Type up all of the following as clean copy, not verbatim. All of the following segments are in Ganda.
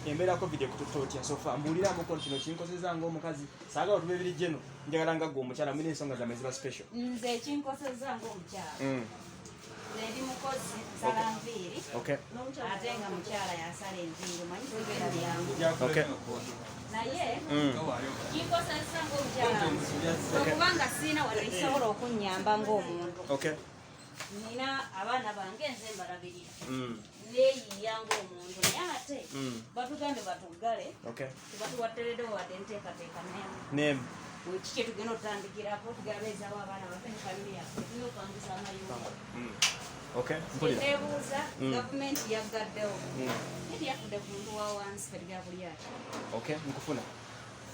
Embeera COVID ekututte otya so far? Mbuuliramuko kino kinkoseza ng'omukazi. Saagala otuba ebiri geno, njagala nga ggwe omukyala mulina ensonga zammwe ziba special. Nze ekinkoseza ng'omukyala, nze ndi mukozi, nsala nviiri, ate nga mukyala yasala enviiri, omanyi sibeera byangu. Naye kinkoseza ng'omukyala okubanga siina wadde ekisobola okunnyamba ng'omuntu. Nina abaana bange, nze mbalabirira, neeyiiya ng'omuntu, naye ate batugambye batuggale, tebatuwattereddewo wadde enteekateeka nemu. Name. Ki kye tugenda otutandikirako? Tugabeezawo abaana baffe ne family yaffe, tulina okupangisa amayumba. Okay, mpulira. Nebuuza, gavumenti yaggaddewo, naye teyafudde ku muntu wa wansi. Fe tugenda kulya ki? Okay, nkufuna.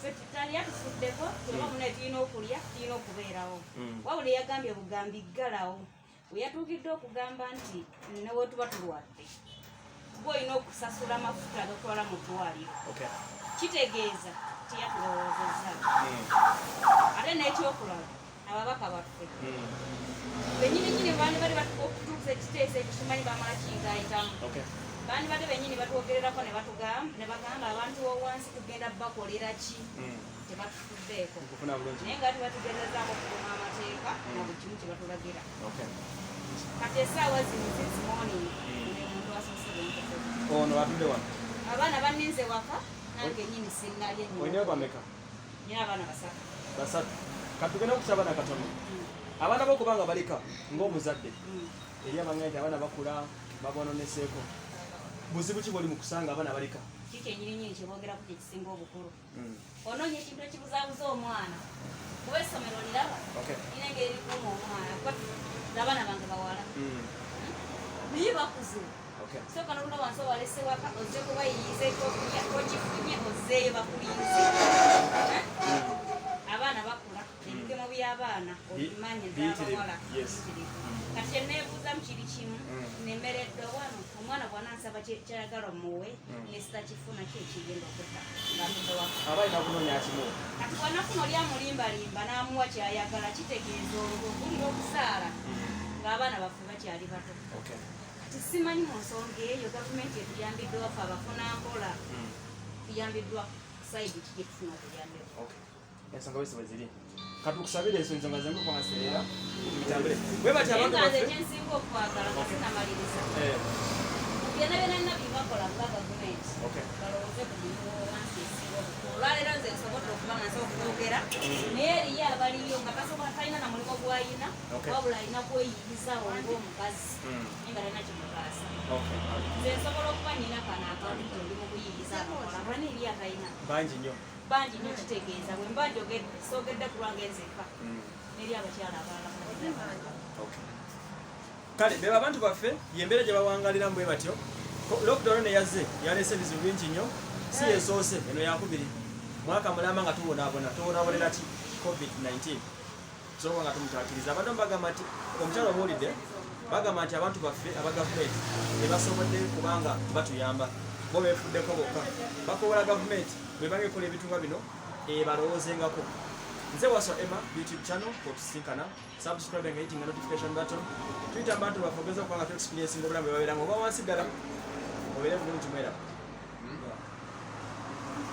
Ffe tali yatufuddeko, kuba munaye tulina okulya, tulina okubeerawo. Wabula yagambye bugambi ggalawo, we yatuukidde okugamba nti ne we tuba tulwadde, gwe olina okusasula amafuta agatwala mu ddwaliro. Kitegeeza teyatulowoozezza. Ate n'ekyokulala, ababaka baffe benyini nyini bandibadde okutuusa ekiteeso ekyo, simanyi bamala kinkayitamu, bandibadde benyini batwogererako ne batugamba, ne bagamba abantu wowansi tugenda bakolera ki. Tebatufuddeeko. Nkufuna bulungi. Naye nga tubatugezezaako okugoma amateeka na buli kimu kye batulagira. Kati essaawa zino, since morning, buli muntu asoose bwenkoseza. Ono atudde wano. Abaana banninze waka, nange nyini sinnalya. Olina bameka? Nyina abaana basatu. Basatu. Katugenda okusaba na katono. Abaana bo kubanga balika ng'omuzadde, eri abangaye nti abaana bakula babononeseeko, buzibu ki bwoli mu kusanga abaana balika? Ki kyenyininyini kyebogerako kyekisinga obukulu? Onoonya ekintu ekibuzaabuza omwana, kuba essomero liraba lina engeri erikuuma omwana, kuba abaana bange bawala, naye bakuze. Sooka noluna wansi owalese waka, ozze kubayiyiza ekyokulya, okifunye, ozzeeyo bakulinze. Eh? Abaana bakula, ebikemo by'abaana obimanyi, Biyitirivu, ez'abawala biyitirivu. Kati kyeneebuuzamu kiri kimu, nemereddwa wano, omwana bw'anansaba kyayagala omuwe, nesitakifuna, ki ekigenda okudda nga ntudde waka? Aba alina kunoonya kimu. Kati bw'anafuna oli amulimbalimba n'amuwa kyayagala, kitegeeza olwo ogulira okusaala ng'abaana baffe bakyali bato. Kati simanyi mu nsonga eyo gavumenti etuyambiddwa, ffe abafuna mpola tuyambiddwa side ki gyetufuna okuyambibwa? Okay. Ensonga wese bwe ziri, katukusabire ezo ensonga zengu kubanga bitambule bwe bati Naye abantu nga nze baffe. kyensinga okwagala nga sinamaliriza, byonna byonna nna byebakola nga gavumenti, balowooze ku muntu wansi esinga obukulu. Olwaleero nze nsobodde okuba nga nsobola okwogera, naye eriyo abaliyo nga tasobola, talina na mulimu gwayina, wabula alina kweyiyizawo ng'omukazi, naye nga talina kimutaasa. Nze nsobola okuba nina kano akantu nti ndi mu kuyiyiza akakola, abulani eri atalina. Bangi nnyo. Bangi nnyo. Kitegeeza bwe mba njogedde, soogedde ku lwange nzekka, neri abakyala abalala. Okay. Kale beba abantu baffe, yembeera gye bawangaliramu bwe batyo. Lockdown ne yazze yaleese ebizibu bingi nnyo, si yesoose, eno yakubiri, mwaka mulamba nga tubonaabona. Tubonaabonera ki? COVID-19. Tusobola nga tumutakiriza. Abantu bagamba nti omukyala omuwulidde, bagamba nti abantu baffe aba gavumenti tebasobodde kubanga batuyamba, bo beefuddeko bokka. Bakowola gavumenti bwebanga ekola ebintu nga bino ebalowoozengako. Nze Waswa Emma, YouTube channel otusinkana, subscribe nga hitting the notification button. Tuyita abantu baffe ogeza okuba nga tu experience obulamu bwe babeera nga oba wansi ddala. Obeere bulungi, mweraba.